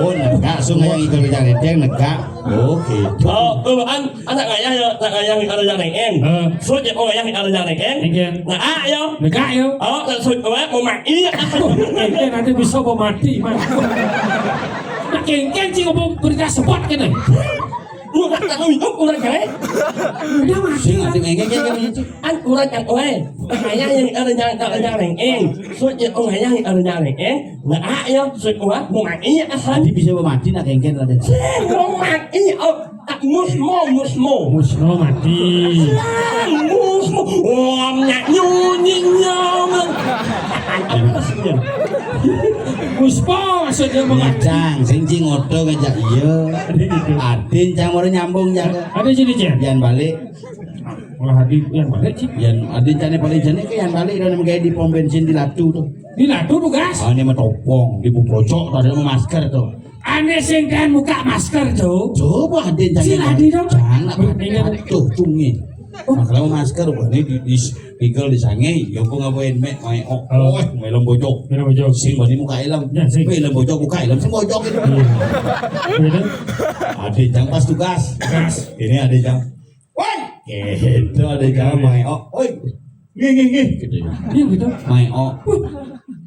Oh, negak. Sing ngayang ngigal, ada jang, rengeng, negak. Oh, gitu. Oh, bawaan anak ngayah ya, anak ngayah ngigal, ada jang, rengeng. Heeh. Suat ya, oh, ngayah ngigal, ada jang, rengeng. Rengeng. Nah, ah, ya. Negak ya. Oh, nak suat, oh, mau mati. Rengeng nanti bisa mau mati, Mas. Nak kengkeng sih ngomong berita sebab kan. Lu tak tahu itu kurang, eh? Udah mati. Sing ada ngengeng, ngengeng, ngengeng. An kurang yang, oh, eh. Ngayah ngigal, ada jang, ada jang, rengeng. Suat ya, oh, ngayah ngigal, ada jang, rengeng. Nah, ah, ya, suat, oh, mau mati ya, asal. Tadi bisa mau mati nak kengkeng, Raden. Sing, mau mati, oh. Musmo, musmo. Musno mati. Musmo. Om nyak nyunyi nyong. Apa maksudnya? Muspo maksudnya mengacang. Ngacang, sing cing oto ngajak iya. Ada gitu. Adin cang baru nyambung jaga. Ada sini, Cen. Yan balik. Malah Adin yang balik sih. Yan Adin cang paling jenis ke yan balik dan menggawe di pom bensin di Latu tuh. Di Latu tuh, gas. Ah, ini mah topong, di Bubrojok, tadi mah masker tuh. Ane sing kan muka masker, Cuk. Coba Adin jangan. Sing Adin dong. Jangan, Ingat. Tuh, cungi. Oh. Nah, kalau masker, wah, ini di, di, tigel di sange, yo, kok ngapain, mek, main, oh, Oh. Oh, eh, main lem bojok. Main lem bojok. Sing, bani muka ilem. Ya, sing. Main lem bojok, muka ilem, sing bojok itu. Iya. Betul. Adin jangan pas tugas. Gas. Ini Adin jangan. Woi, gitu, Adin jangan, main, oh, oi. Nggih, nggih, nggih, gitu ya. Iya, gitu. Main, oh. Wah,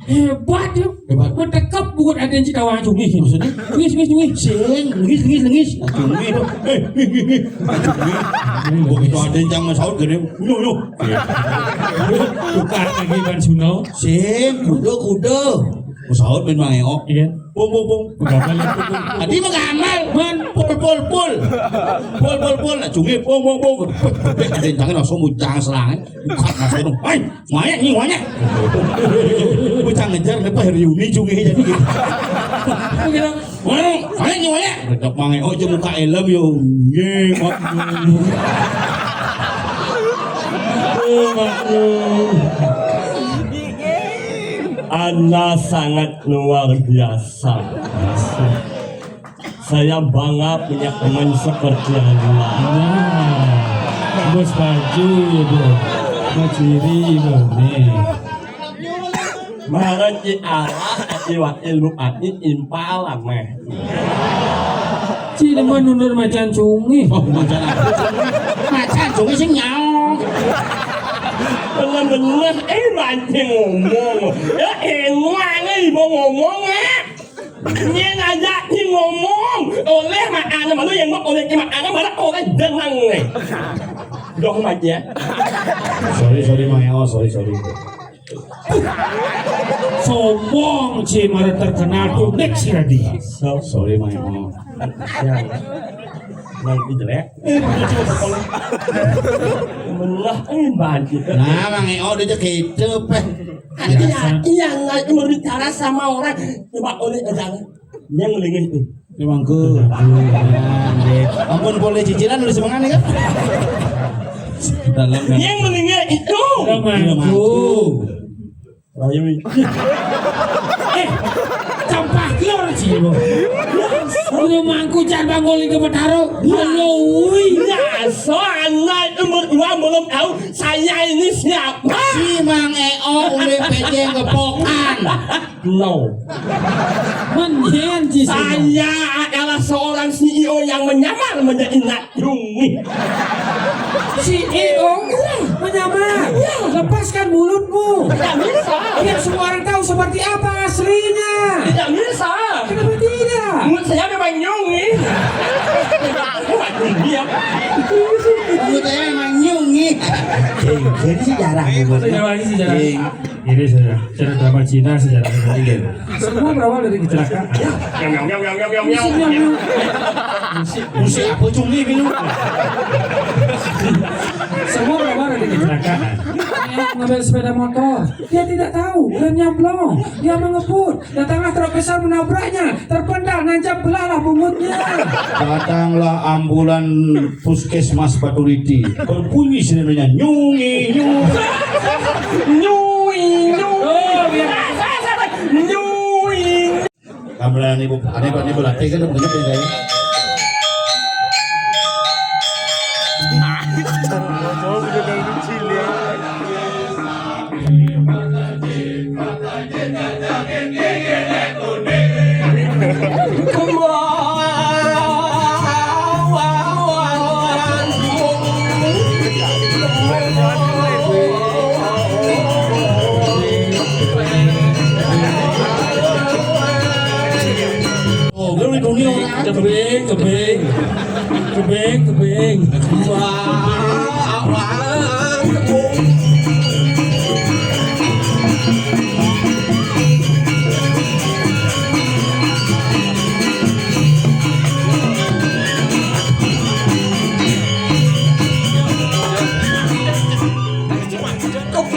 hebat ya. Hebat. Mentekep buat ada yang cita wajung nih. Maksudnya? Ngis, ngis, ngis. Sing, ngis, ngis, ngis. Nah, cumi itu. Eh, ngis, ngis, ngis. Nah, cumi. Begitu ada yang jangan saut gede. Udah, udah. Buka lagi Ban Suno. Sing, kuda, kuda. Mau saut main main, oh. Iya. Pung, pung, pung. Udah balik. Tadi mah gamal. Man, pul, pul, pul. Pul, pul, pul. Nah, cumi, pung, pung, pung. Ada yang jangan langsung mau jangan serangan. Bukan, Mas Gunung. Hai, semuanya, ini semuanya. Bocah ngejar, kenapa hari Yuni juga jadi gitu. Begitu. Mana? Mana ini semuanya? Redok mangai, oh, cuma muka elem, yo. Nggih, Mas. Oh, Mas. Anda sangat luar biasa. Saya bangga punya teman seperti Anda. Nah, bos baju ya, Bu. Bos ciri, Bu. Nih. Marah ci arah, ci wakil bupati, impal ameh. Ci demen nundur macan cungi. Oh, macan apa? Macan cungi sing nyaong. Bener-bener, eh, mancing ngomong. Ya, enak, eh, ibu ngomong, eh. Nyén aja ki ngomong. Oleh makan malu yang mau oleh makan malah orang jenang nih. Dong aja. Sorry, sorry, Mang Eo, sorry, sorry. Sombong, Ci, malah terkenal tuh, next si Radi. So, sorry, Mang Eo. Ya. Mang itu jelek. Menah, eh, banjir. Nah, Mang Eo dia gitu, peh. Iya, iya, nggak berbicara sama orang, coba oleh aja. Yang melingin itu. Ini mangku. Ampun, boleh cicilan udah semangat nih kan? Dalam kan? Yang melingin itu. Udah mangku. Rayu. Eh, campak liur sih lo. Udah mangku jar banggol ke Betaro. Halo, wih. Ya, so anak itu berdua belum tahu saya ini siapa. Si Mang Eo udah pejeng kepokan. No. Menyen, Ci, saya adalah seorang C E O yang menyamar menjadi Nak Yungi. C E O menyamar. Iya. Lepaskan mulutmu. Tidak bisa. Biar semua orang tahu seperti apa aslinya. Tidak bisa. Kenapa tidak? Mulut saya memang Yungi. Iya. Mulut saya memang Yungi. Jadi sejarah. Sejarah, sejarah. Ini saja, cerita drama Cina sejarah. Iya. Semua berawal dari kecelakaan. Ya. Nyam, nyam, nyam, nyam, nyam, nyam, nyam. Musik nyam, nyam. Musik, musik apa, Cung, ni, Binu? Semua berawal dari kecelakaan. Dia mengambil sepeda motor. Dia tidak tahu, remnya blong. Dia mengebut. Datanglah truk besar menabraknya. Terpental, nancap, belahlah punggungnya. Datanglah ambulan Puskesmas Baturiti. Berbunyi sirenenya, nyungi, nyungi. Nyungi, nyungi. Oh, iya. Nyungi. Gamelan ibu, ane, ane berlatih kan, bener ya, guys? Oh, gue udah dunia orang. Kebeng, kebeng. Kebeng, kebeng. Wah, wah, kebeng.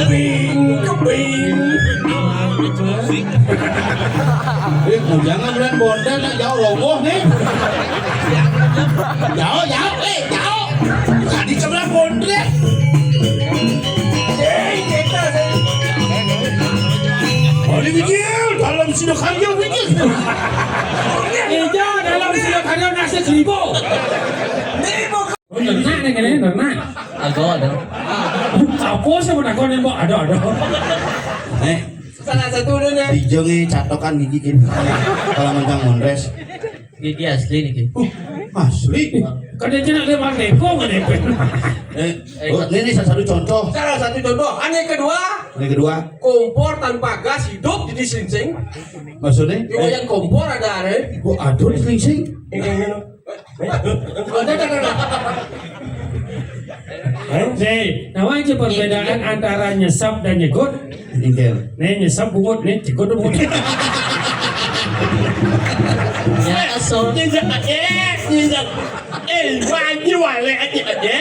Kebing, kebing. Eh, mau jangan, Ren, bondan, nak jauh roboh nih. Jauh, jauh, eh, jauh. Tadi sebelah bondan. Eh, kita, eh. Oh, ini mikir, dalam sidokarya mikir. Iya, dalam sidokarya nasi seribu. Oh, ternak nih, kene, ternak. Ada, ada. Aku sih mau takon, Mbok. Ada, ada. Eh, salah satu dulu nih. Dijong ini catokan gigi gini. Kalau mencang mondres. Gigi asli nih, Ki. Uh, asli. Kan dia cina dia pakai kok nggak nempel. Eh, oh, ini, ini salah satu contoh. Salah satu contoh. Ane kedua. Ane kedua. Kompor tanpa gas hidup jadi selingsing. Maksudnya? Yang kompor ada, ada. Gua ada di selingsing. Yang, yang, yang, Nih, tahu aja perbedaan antara nyesap dan nyegut? Inggih. Nih, nyesap bungut, nih, nyegut bungut. Ya, so. Nyesap, eh, nyesap. Eh, wajib wale aja, aja.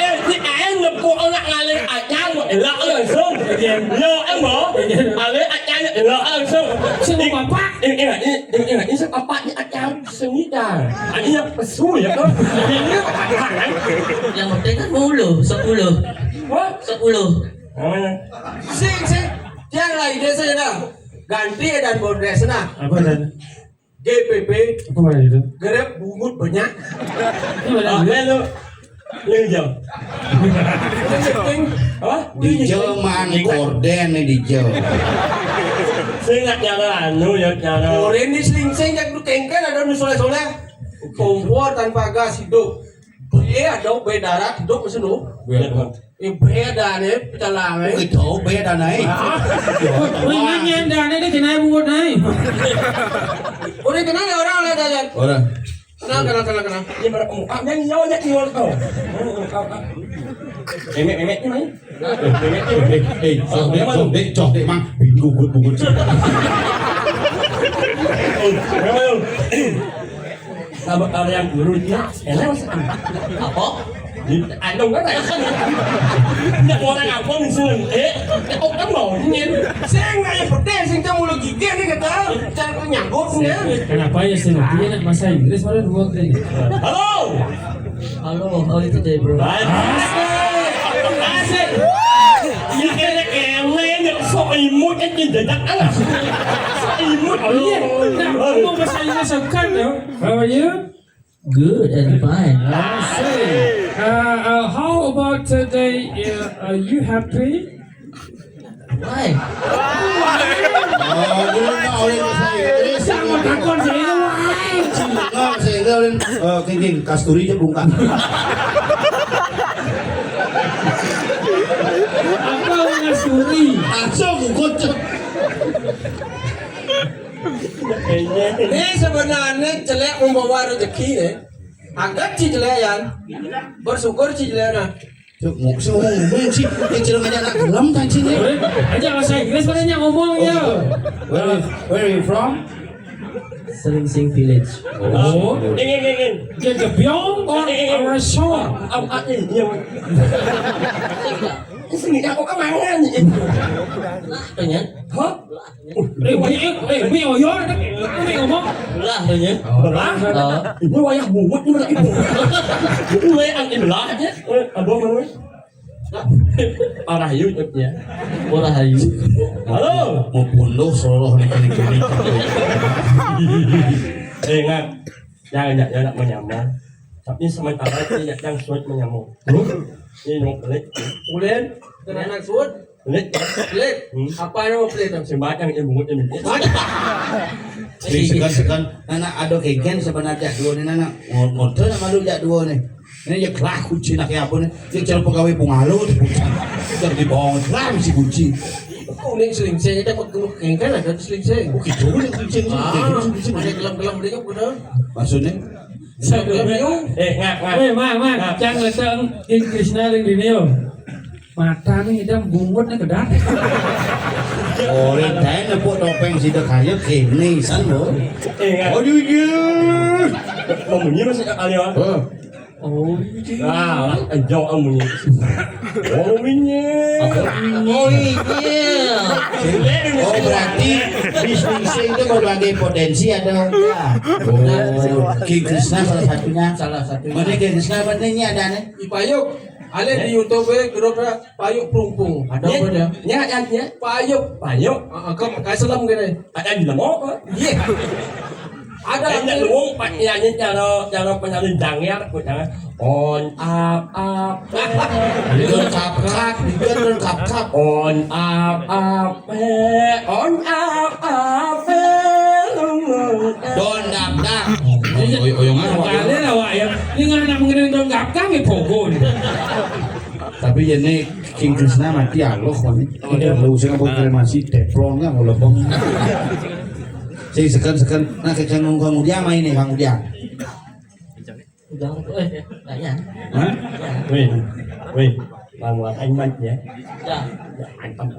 Eh, si ae nepuk anak ngalir acar, elak langsung. Iya. Ya, embo. Iya. Ngalir acar, elak langsung. Semua bapak. Ini, ini, ini, ini, ini, ini, apa ni acar? Sengidang. Ini yang pesu ya, kok. Ini apa? Yang penting kan sepuluh, sepuluh. Wah? Sepuluh. Namanya? Sing, sing. Yang lain dia saya dah. Ganti dan bonus nah. Apa dan? G P P. Apa mana itu? Gerep bungut banyak. Ini mana? Ah, eh, lu. Lu hijau. Apa? Dijel mang korden nih, dijel. Saya nggak nyala anu ya, nyala. Oren di selingsing, jak du kengken ada nu soleh-soleh. Kompor tanpa gas hidup. Iya, ada be darat hidup mesin lu. Iya. Eh, be ada nih, pecalang, eh. Itu be ada nih. Ah. Wih, nanya ada nih, dia kenai bungut nih. Ora kenal ya orang, ada, ada. Ora. Kenal, kenal, kenal, kenal. Ini pada pembuka, yang iya, yang iya, oh. Memek, memek ni, mai. Memek ni, mai. Eh, eh, cok dek, cok dek, cok dek, mang. Bini gugut, gugut. Nama, nama yang dulu dia, sekarang apa? Anu kan, ya kan? Ndak orang apa, misalnya. Eh, oh, kan mau, ini. Saya nggak yang penting, saya mau lagi gini, kata, cara nyangkut, ya. Kenapa ya, sih? Dia nak bahasa Inggris, mana dua kali? Halo! Halo, how are you today, bro? Asik! Asik! Ini kena kena yang sok imut yang dijadak alas. Sok imut. Iya, nak ngomong bahasa Inggris, kan, ya? How are you? Good and fine. Asik. Uh, uh, how about today? Uh, are you happy? Why? Oh, dulu nak orang bahasa Inggris. Sama takon saya, why? Cina, saya kata orang, eh, kengkeng, kasturi je bungkak. Apa orang kasturi? Langsung gugut. Ini sebenarnya celek membawa rezeki, eh. Angkat si celek, Yan. Bersyukur si celek, nah. Cuk, mau semua ngomong sih, yang celek aja anak gelem kan sih, ya. Aja bahasa Inggris, mana yang ngomong, ya? Where, where are you from? Selingsing Village. Oh. Ingin, ingin. Dia Jebyong or Rashawn? Apa, apa, iya. Sini aku kemana nih? Pengen? Hah? Eh, mi, eh, eh, mi oyo, mi ngomong. Belah tu ya. Belah? Oh. Ini wayah bungut ni, belah ibu. Ini wayah angin belah je. Eh, abang mana? Parah you ya. Parah you. Halo. Mau bunuh soroh ni kali-kali. Eh, Ngat. Jangan, jangan, jangan menyamar. Tapi sementara dia yang sulit menyamar. Ini yang pelik. Ulin, kena nak sulit? Pelik. Pelik. Hmm. Apa nama pelik tu? Sembahyang yang bungut ini. Ni segan-segan, anak ada keken sebenarnya dua ni, anak. Mo-, motor nak malu jak dua ni. Ini je kelah kunci nak kaya apa ni? Dia cara pegawai pengalo tu bukan. Dia di bawah kelah mesti kunci. Kau ni selingsing, kita kau kena keken ada selingsing. Oh, gitu ni selingsing. Ah, ada kelam-kelam dia pun dah. Maksudnya? Saya bilang, eh, ngak, ngak. Eh, mak, mak, ngak. Cang letak King Krishna ring dini, yo. Mata ni idam bungut ni kedah. Orang lain nepuk topeng sida kaya kene san lo. Eh, ngak. Oh, jujur. Membunyi masih kali, ya? Oh. Oh, iya. Ah, enjok kamu ni. Oh, iya. Apa? Oh, iya. Oh, berarti di Slingsing itu berbagai potensi ada. Ya. Oh, King Krishna salah satunya. Salah satunya. Mana King Krishna, mana ni ada ni? Ipayuk. Ada di YouTube, eh, grup, eh, Payuk Perumpung. Ada apa dia? Nya, nya, nya. Payuk. Payuk. Ah, ah, kau, kau selam ke ni? Ada di nama apa? Iya. Ada. Ada luwung, Pak, ya, ni cara, cara penyanyi dangir, aku cara. On up up. Dia kap kap, dia kap kap. On up up, on up up. Don dap dap. Oy, oy, oy, oy, oy. Kalian awak ya. Ini nggak nak mengenai don dap kami pokok. Tapi ya ni King Krishna mati aloh mati. Udah lu sing apa masih teflon kan kalau bom. Sing sekan-sekan nak kecang ngomong dia main ni bang dia. Udah, eh, tanya. Hah? Weh, weh, bang wah aing ban ya. Ya. Aing ban.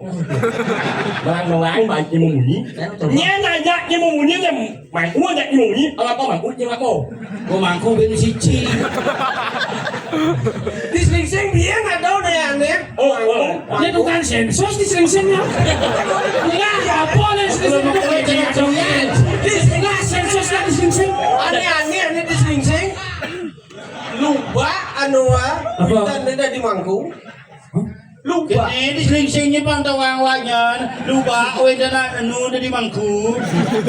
Bang wah aing ban ni mau bunyi. Kan coba. Nya nanya ni mau bunyi nya mangku aja ni mau bunyi. Apa mangku nya apa? Gua mangku ben siji. Di Slingsing dia nggak tahu deh aneh. Oh, oh. Dia tukang sensus di Slingsing ya. Enggak, apa nih Slingsing itu? Di sini sensus kan di Slingsing. Aneh-aneh aneh di Slingsing. Luba anu ah, apa? Kita nenda di mangku. Luba. Kene di Slingsing ni pang tawang wanyan. Luba, oh, itu nak anu di mangku.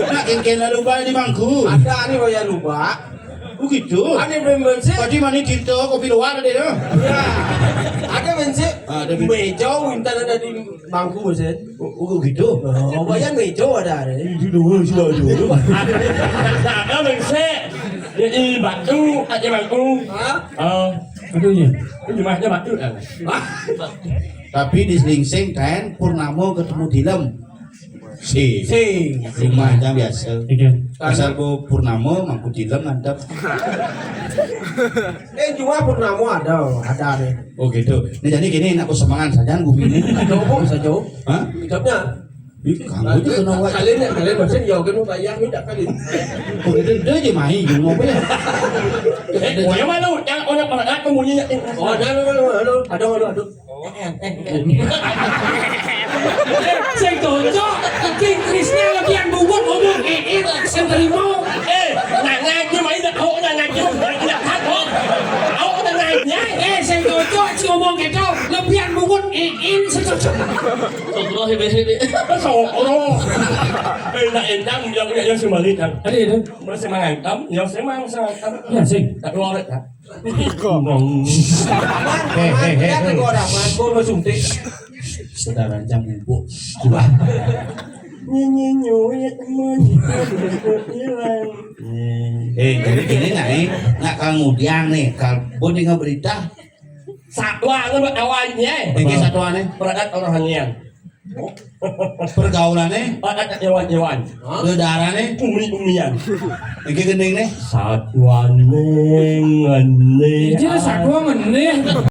Nak kengkena luba di mangku. Ada ni waya luba. Oh, gitu. Ada memang sih. Tadi mana cerita kopi luar ada ya? Ya. Ada men sih. Ah, ada men- Meja minta ada di bangku sih. Oh, oh, gitu. Oh, banyak meja ada. Itu dulu, sudah dulu. Ada men sih. Ini batu, ada batu. Hah? Oh. Aduh ya. Ini mah ada batu kan. Tapi di Slingsing kan Purnamo ketemu Dilem. Sing. Sing. Rumah aja biasa. Iya. Asal ku purnama, mangku tilem mantap. Eh, cuma purnama ada, ada nih. Oh gitu. Ini jadi gini, nak ku semangat saja gumi ini. Ada apa saja? Hah? Hidupnya. Ih, kamu itu kena wa- Kalian ya, kalian masih ya kan bayar minta kali. Oh gitu, dia aja main, gini mau apa ya? Eh, oh, yang mana? Yang orang mana? Aku bunyinya. Oh, ada, ada, ada, ada, ada, ada. Sing cocok, King Krisna lebihan bungut ngomong, eh, eh, sing terima. Eh, nanya aja main dah, kau nanya aja, nanya aja, kau nanya. Eh, sing cocok, si ngomong gitu, lebihan bungut, eh, eh, sing cocok. Astagfirullah, ya, ya, ya. Sokro. Enak-enak, yang, yang, yang sembali, kan. Ada itu. Masih mangantam, yang saya mang, saya mangantam. Ya, sing. Tak keluar, tak. Ngomong. Hei, hei, hei, hei. Saudara jam ibu. Nyanyi nyuit, teman. Hilang. Eh, jadi gini, nak, eh. Nak, kalau ngudiang nih, kalau pun dengar berita, satwa, apa awalnya? Ini satwa nih. Peradat orang hanian. Pergaulannya? Peradat nyawan-nyawan. Darahnya? Umi-umian. Ini gendingnya? Satwa nih, ngene. Ini satwa ngene.